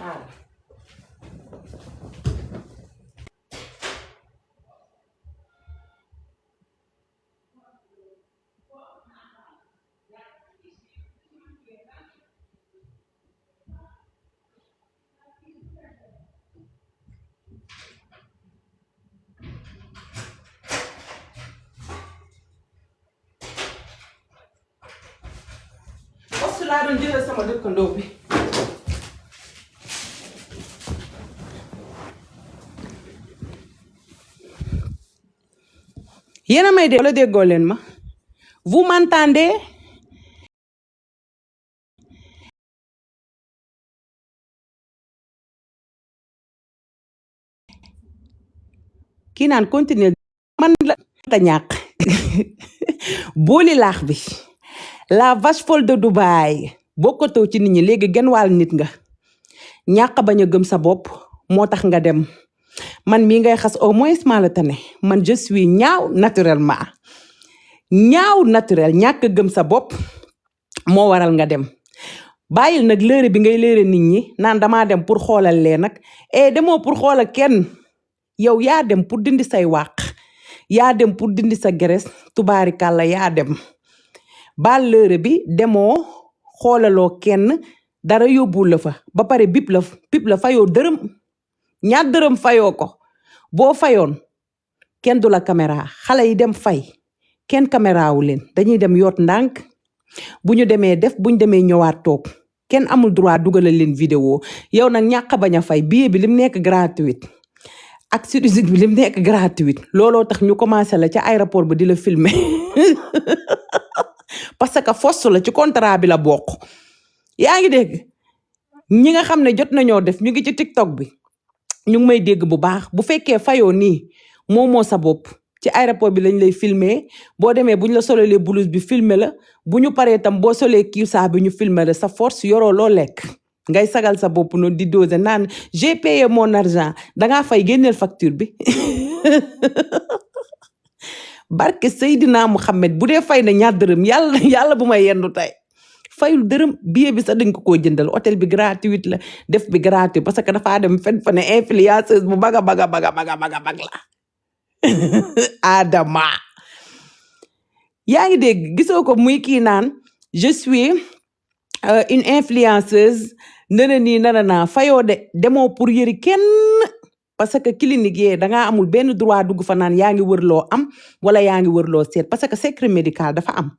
xaaral poste laa doon jëlal sama dëkkandoo bi. yéen a may dégg wala déggoo leen ma vous m'entendez? kii naan continuer man la ta ñàkk booli laax bi la vache folle de Dubaï bokkatoo ci nit ñi léegi genn wàll nit nga ñàkk bañ a gëm sa bopp moo tax nga dem man mii ngay xas au moins maa la tane man je suis ñaaw naturellement ñaaw naturel ñàkk gëm sa bopp moo waral nga dem bàyyil nag lëre bi ngay lëre nit ñi naan damaa dem pour xoolal lee nag demoo pour xoolal kenn yow yaa dem pour dindi say wàq yaa dem pour dindi sa geres tubaarikàlla yaa dem baal lëre bi demoo xoolaloo kenn dara yóbbul la fa ba pare bip la fayoo dërëm ñaar dërëm fayoo ko boo fayoon kenn du la caméra xale yi dem fay kenn caméra wu leen dañuy dem yoot ndànk bu ñu demee def bu ñu demee ñëwaat toog kenn amul droit dugalal leen vidéo yow nag ñàkk bañ a fay billet bi lim nekk gratuite ak service bi lim nekk gratuite looloo tax ñu commencé la ca aéroport ba di la filmer parce que force la ci contrat bi la bokk yaa ngi dégg ñi nga xam ne jot nañoo def ñu ngi ci TikTok bi ñu ngi may dégg bu baax bu fekkee fayoo nii moo sa bopp ci aéroport bi lañ lay filmer boo demee bu ñu la solee blouse bi filmer la bu ñu paree tam boo solee kiisaa bi ñu filmer la sa force yoroo loo lekk ngay sagal sa bopp noonu di doser naan j'ai payé mon argent dangaa fay génneel facture bi barke Seydina Mouhamed bu dee fay na ñaar dërëm yàlla bu may yendu tey fayul dërëm billet bi sax dañ ko koo jëndal hôtel bi gratuit la def bi gratuit parce que dafaa dem fen fa ne influenceuse bu baga la Adama yaa ngi dégg gisoo ko muy kii naan je suis une influenceuse nana nii nana naa fayoo demoo pour yëri kenn parce que clinique yee dangaa amul benn droit dugg fa naan yaa ngi wër loo am wala yaa ngi wër loo seet parce que secret médical dafa am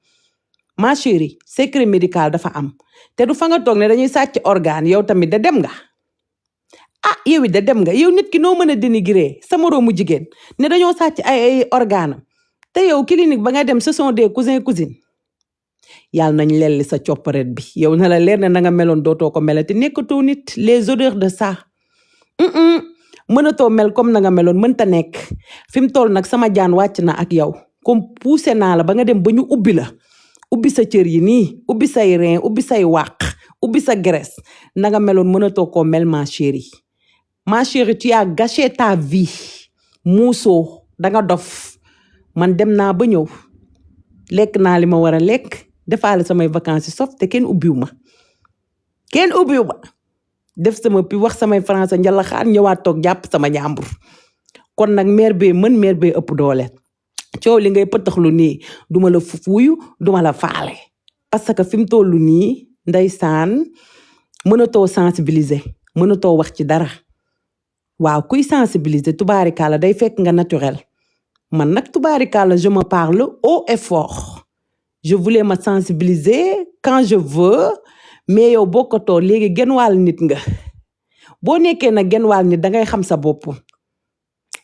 ma chérie secret médical dafa am te du fa nga toog ne dañuy sàcc organe yow tamit da dem nga yow it da dem nga yow nit ki noo mën a dénigrer sa moroomu jigéen ne dañoo sàcc ay organe te yow clinique ba nga dem ce sont des cousins cousines yàlla nañ lelli sa copparet bi yow na la leer ne na nga meloon dootoo ko melati nekkatoo nit les odeurs de ça mënatoo mel comme na nga meloon mënta nekk fi mu toll nag sama jaan wàcc na ak yow comme poussé naa la ba nga dem ba ñu ubbi la ubbi sa cër yi nii ubbi say rein ubbi say wàq ubbi sa graisse na nga meloon mënatoo koo mel ma chérie tu as gâché ta vie muusoo danga dof man dem naa ba ñëw lekk naa li ma war a lekk defaale samay vacances yi sof te kenn ubbiw ma def sama pi wax samay français njalaxaan ñëwaat toog jàpp sama ñaambur kon nag mère bee mën mère bee ëpp doole coow li ngay pëtaxlu nii duma la fuuyu duma la faale parce que fi mu tollu nii ndeysaan mënatoo sensibiliser mënatoo wax ci dara waaw kuy sensibiliser tubaarikàlla day fekk nga naturel man nag tubaarikàlla je me parle haut et fort je voulais me sensibiliser quand je veux mais yow bokkatoo léegi genn wàll nit nga boo nekkee nag genn wàll nit dangay xam sa bopp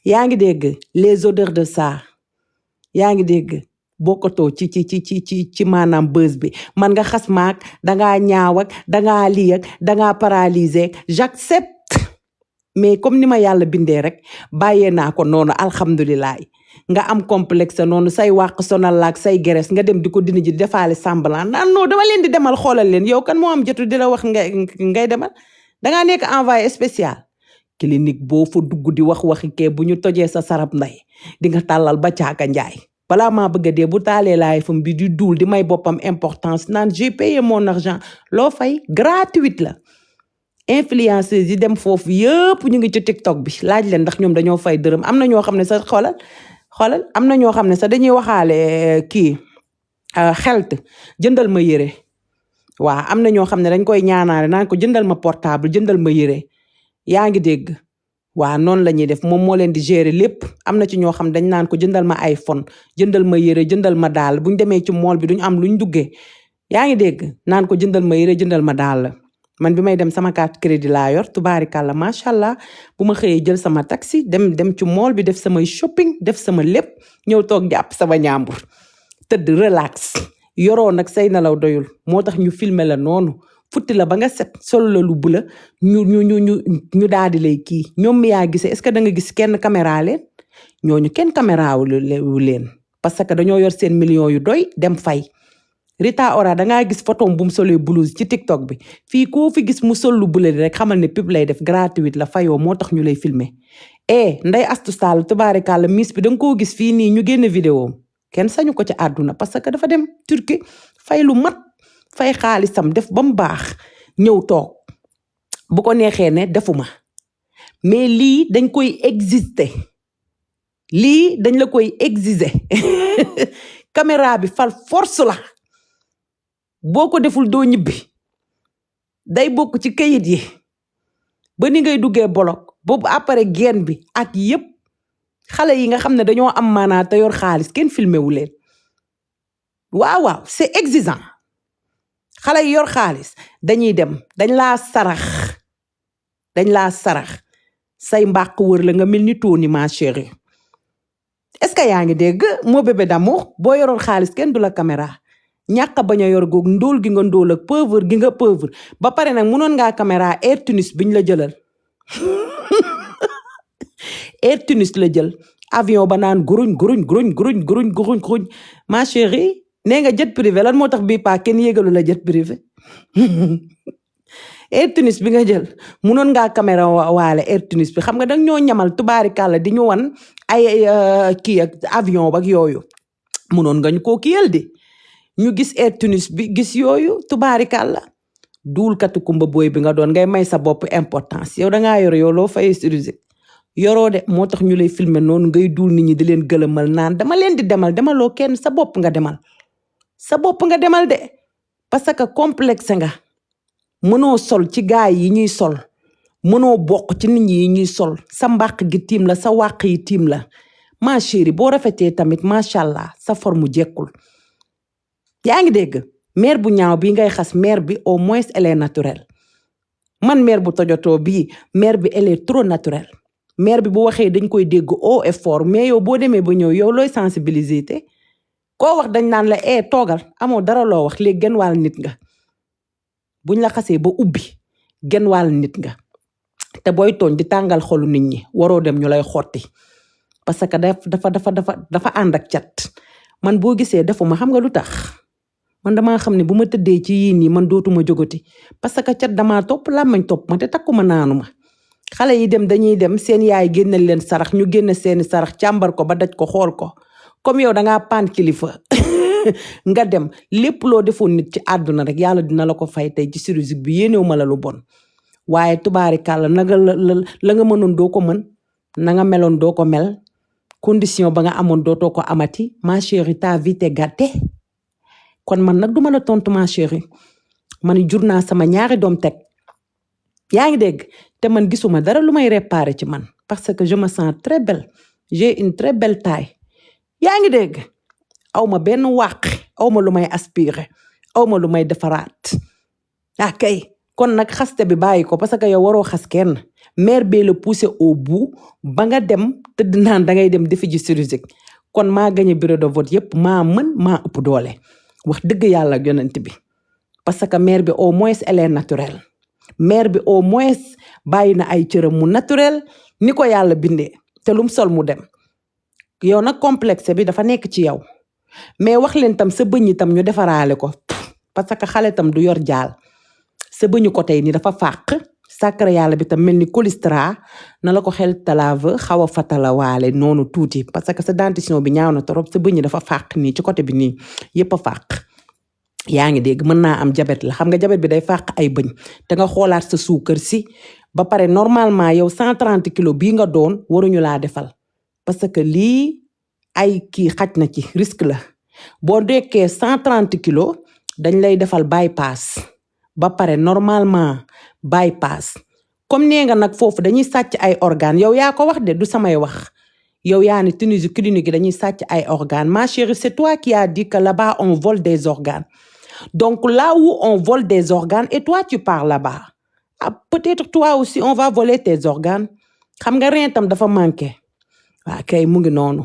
yaa ngi dégg les odeurs de ça yaa ngi dégg bokkatoo ci maanaam bës bi man nga xas maak dangaa ñaaw ak dangaa lii ak dangaa paralysé j'accepte mais comme ni ma yàlla bindee rek bàyyee naa ko noonu alhamdulilah nga am complexe noonu say wàq sonal laak say geres nga dem di ko dina ji defaale semblant naan non dama leen di demal xoolal leen yow kan moo am jotu di la wax ngay demal dangaa nekk envoyé spécial clinique boo fa dugg di waxi kee bu ñu tojee sa sarab nday di nga tàllal ba caaka njaay balaa maa bëgg a dee bu taalee laay fam bi di duul di may boppam importance naan j'ai payé mon argent loo fay gratuite la influenceurs yi dem foofu yëpp ñu ngi ci TikTok bi laaj leen ndax ñoom dañoo fay dërëm am na ñoo xam ne sax xoolal am na ñoo xam ne sax dañuy waxaale kii xelt jëndal ma yére waaw am na ñoo xam ne dañ koy ñaanaale naan ko jëndal ma portable jëndal ma yére yaa ngi dégg waaw noonu la ñuy def moom moo leen di gérer lépp am na ci ñoo xam dañ naan ko jëndal ma iPhone jëndal ma yére jëndal ma daal buñ demee ci mool bi duñ am luñ duggee yaa ngi dégg naan ko jëndal ma yére jëndal ma daal man bi may dem sama carte crédit laa yor tubaarikàlla macha allah bu ma xëyee jël sama taxi dem ci mool bi def samay shopping def sama lépp ñëw toog jàpp sama ñaambur tëdd relax yoroo nag say nelaw doyul moo tax ñu filmer la noonu futti la ba nga set sol la lu bula ñu daal di lay kii ñoom mi yaa gisee est-ce que da nga gis kenn caméra leen ñooñu kenn caméra wu leen parce que dañoo yor seen millions yu doy dem fay Rita Ora dangaa gis photom bu mu solee blouse ci TikTok bi fii koo fi gis mu sol lu bula rek xamal ne pub lay def gratuite la fayoo moo tax ñu lay filmer Ndeye Astou Sall tubaarikàlla miss bi da nga koo gis fii nii ñu génn vidéo kenn sañu ko ci àdduna parce que dafa dem Turquie fay lu mat fay xaalisam def ba mu baax ñëw toog bu ko neexee ne defuma mais lii dañ koy exister lii dañ la koy exiger caméra bi fal force la boo ko deful doo ñibbi day bokk ci kayit yi ba ni ngay duggee bolok boobu après geen bi ak yépp xale yi nga xam ne dañoo am maanaa te yor xaalis kenn filmé wu leen waaw c'est exigeant xale yi yor xaalis dañuy dem dañ laa sarax say mbàq wër la nga mel ni Tony ma chérie est-ce que yaa ngi dégg moo bébé d'amour boo yoroon xaalis kenn du la caméra ñàkk bañ a yor goog ndóol gi nga ndóol ak pauvre gi nga pauvre ba pare nag munoon ngaa caméra Air Tunis biñ la jëlal Air Tunis la jël avion ba naan guruñ ma chérie nee nga jet privé lan moo tax bii paa kenn yégalu la jet privé Air Tunis bi nga jël munoon ngaa caméra waale Air Tunis bi xam nga dang ñoo ñamal tubaarikàlla di ñu wan ay kii ak avion bak yooyu munoon nga ñu koo kiyal di ñu gis Air Tunis bi gis yooyu tubaarikàlla duul katu kumba booy bi nga doon ngay may sa bopp importance yow dangaa yor yow loo fay utiliser yoroo de moo tax ñu lay filmer noonu ngay duul nit ñi di leen gëlëmal naan dama leen di demaloo kenn sa bopp nga demal de parce que complexe nga mënoo sol ci gaay yi ñuy sol mënoo bokk ci nit ñi yi ñuy sol sa mbàq gi tiim la sa wàq yi tiim la ma chérie boo rafetee tamit macha allah sa forme jekkul yaa ngi dégg mère bu ñaaw bi ngay xas mère bi au moins elle est naturelle man mère bu tojotoo bii mère bi elle est trop naturelle mère bi bu waxee dañ koy dégg haut et fort mais yow boo demee ba ñëw yow looy sensibiliser koo wax dañ naan la toogal amoo dara loo wax léegi genn wàll nit nga buñ la xasee ba ubbi genn wàll nit nga te booy tooñ di tàngal xolu nit ñi waroo dem ñu lay xotti parce que dafa ànd ak cat man boo gisee defuma xam nga lu tax man damaa xam ne bu ma tëddee ci yii nii man dootuma jógati parce que cat damaa topp làmmañ topp ma te takkuma naanuma xale yi dañuy dem seen yaay génneel leen sarax ñu génne seeni sarax càmbar ko ba daj ko xool ko comme yow dangaa paan kilifa nga dem lépp loo defoon nit ci àdduna rek yàlla dina la ko fay tey ci chirurgie bi yéenew ma la lu bon waaye tubaarikàlla naga la nga mënoon doo ko mën na nga meloon doo ko mel condition ba nga amoon dootoo ko amati ma chérie ta vie t'est gâtée kon man nag duma la tontu ma chérie man jur naa sama ñaari doom teg yaa ngi dégg te man gisuma dara lu may réparer ci man parce que je me sens très belle j'ai une très belle taille yaa ngi dégg awma benn wàq awma lu may aspirer awma lu may defaraat kay kon nag xaste bi bàyyi ko parce que yow waroo xas kenn mère bee la poussé au bout ba nga dem tëdd naan dangay dem defi ji chirurgie kon maa gagné bureau de vote yépp maa mën maa ëpp doole wax dëgg yàlla ak yonent bi parce que mère bi au moins elle est naturelle mère bi au moins bàyyi na ay cëram mu naturel ni ko yàlla bindee te lum sol mu dem yow nag complexe bi dafa nekk ci yow mais wax leen tam sa bëñ itam ñu defaraale ko parce que xale tam du yor jaal sa bëñu ko tey ni dafa fàq sacré yàlla bi tam mel ni cholistra na la ko xel talave xaw a fatalawaale noonu tuuti parce que sa dentition bi ñaaw na trop sa bëñ dafa fàq nii ci côté bi nii yépp a fàq yaa ngi dégg mën naa am jabet la xam nga jabet bi day fàq ay bëñ te nga xoolaat sa suukar si ba pare normalement yow 130 kilos bii nga doon waruñu laa defal parce que lii ay kii xaj na ci risque la boo dekkee 130 kilos dañ lay defal bypass ba pare normalement bypass comme nee nga nag foofu dañuy sàcc ay organes yow yaa ko wax de du samay wax yow yaa ni Tunisie clinique yi dañuy sàcc ay organes ma chérie c'est toi qui as dit que là-bas on vole des organes donc là où on vole des organes et toi tu pars là-bas peut-être toi aussi on va voler tes organes xam nga rein tam dafa manqué waaw kay mu ngi noonu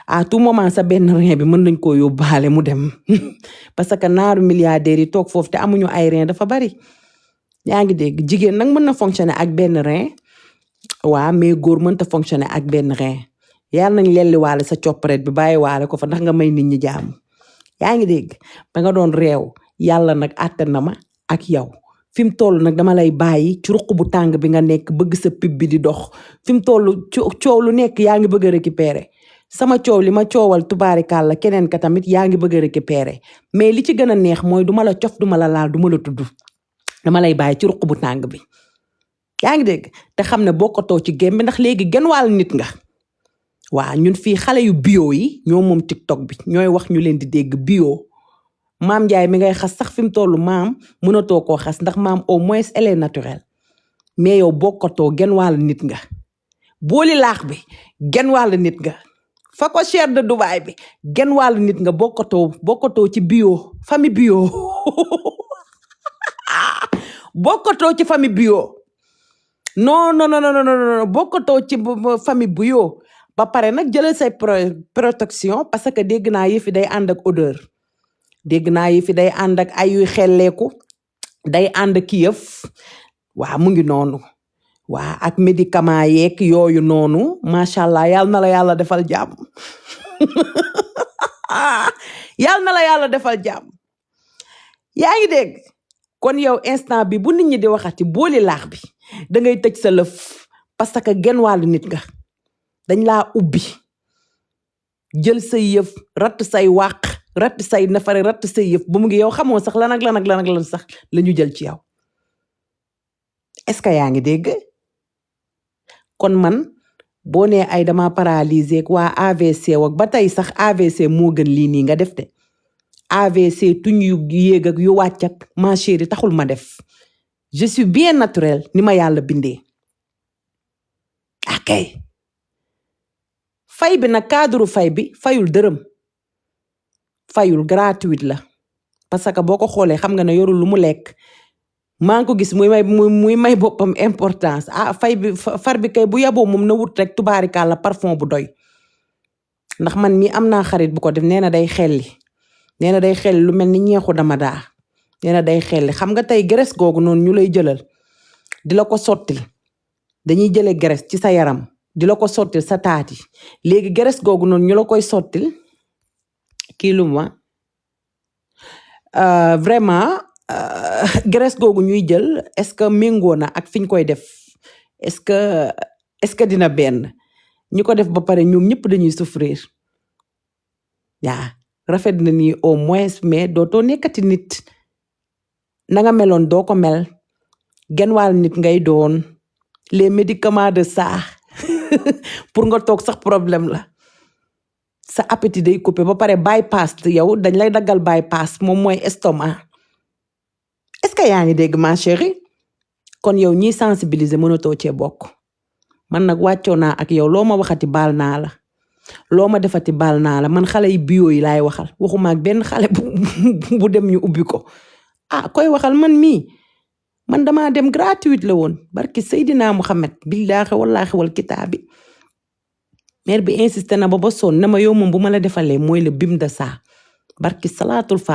à tout moment sa benn rein bi mën nañ koo yóbbaale mu dem parce que naaru milliardaires yi toog foofu te amuñu ay rein dafa bari yaa ngi dégg jigéen nag mën na fonctionner ak benn rein waa mais góor mënta fonctionner ak benn rein yàlla nañ lelli waale sa copparet bi bàyyi waale ko fa ndax nga may nit ñi jaamu yaa ngi dégg ba nga doon réew yàlla nag àtte na ma ak yow fi mu toll nag dama lay bàyyi ci ruq bu tàng bi nga nekk bëgg sa pib bi di dox fi mu toll coow lu nekk yaa ngi bëgg a récupérer sama coow li ma coowal tubaarikàlla keneen ka tamit yaa ngi bëgg a récupérer mais li ci gën a neex mooy duma la cof duma la laal duma la tudd dama lay bàyyi ci ruq bu tàng bi yaa ngi dégg te xam ne bokkatoo ci gém bi ndax léegi genn wàll nit nga waa ñun fii xale yu bio yi ñoo moom TikTok bi ñooy wax ñu leen di dégg bio maam Njaay mi ngay xas sax fi mu toll maam mënatoo koo xas ndax maam au moins elle est naturelle mais yow bokkatoo genn wàll nit nga booli laax bi genn wàll nit nga fa ko cher de Dubaï bi genn wàll nit nga bokkatoo ci bio famille bio bokkatoo ci famille bio non non non non non bokkatoo ci famille bio ba pare nag jëlal say protection parce que dégg naa yi fi day ànd ak odeur dégg naa yi fi day ànd ak ay yuy xelleeku day ànd ak yëf waa mu ngi noonu waa ak médicament yeeg yooyu noonu macha allah yal na la yàlla defal jàmm yal na la yàlla defal jàmm yaa ngi dégg kon yow instant bi bu nit ñi di waxati booli laax bi da ngay tëj sa lëf parce que genn wàllu nit nga dañ laa ubbi jël say yëf ratt say wàq ratt say nafare ratt say yëf ba mu ngi yow xamoo sax lan ak lan ak lan ak lan sax la ñu jël ci yow est-ce que yaa ngi dégg kon man boo nee ay dama paralysé ak waa AVC wak ba tey sax AVC moo gën lii nii nga def de AVC tuñ yu yéeg ak yu wàcc ak ma chérie taxul ma def je suis bien naturel ni ma yàlla bindee akay fay bi nag cadre fay bi fayul dërëm fayul gratuite la parce que boo ko xoolee xam nga ne yorul lu mu lekk maa ngi ko gis muy may boppam importance fay bi far bi kay bu yaboo moom na wut rek tubaarikàlla parfum bu doy ndax man mi am naa xarit bu ko def nee na day xelli lu mel ni ñeexu dama daa nee na day xelli xam nga tey graisse googu noonu ñu lay jëlal di la ko sottil dañuy jële graisse ci sa yaram di la ko sottil sa taati léegi graisse googu noonu ñu la koy sottil kii lu ma vraiment graisse googu ñuy jël est-ce que méngoo na ak fi ñu koy def est-ce que dina benn ñu ko def ba pare ñoom ñëpp dañuy souffrir yaa rafet na nii au moins mais dootoo nekkati nit na nga meloon doo ko mel genn wàll nit ngay doon les médicaments de ça pour nga toog sax problème la sa appétit day coupé ba pare bypass yow dañ lay daggal bypass moom mooy estomac est-ce que yaa ngi dégg ma chérie kon yow ñiy sensibiliser mënatoo cee bokk man nag wàccoo naa ak yow loo ma waxati baal naa la loo ma defati baal naa la man xale yi bio yi laay waxal waxuma ak benn xale bu dem ñu ubbi ko koy waxal man mii man damaa dem gratuite la woon barki Seydina Muhammad billaahi wallaahi wal kitaabi mère bi insisté na ba sonn na ma yow moom bu ma la defalee mooy le bim de ça barki salaatul fa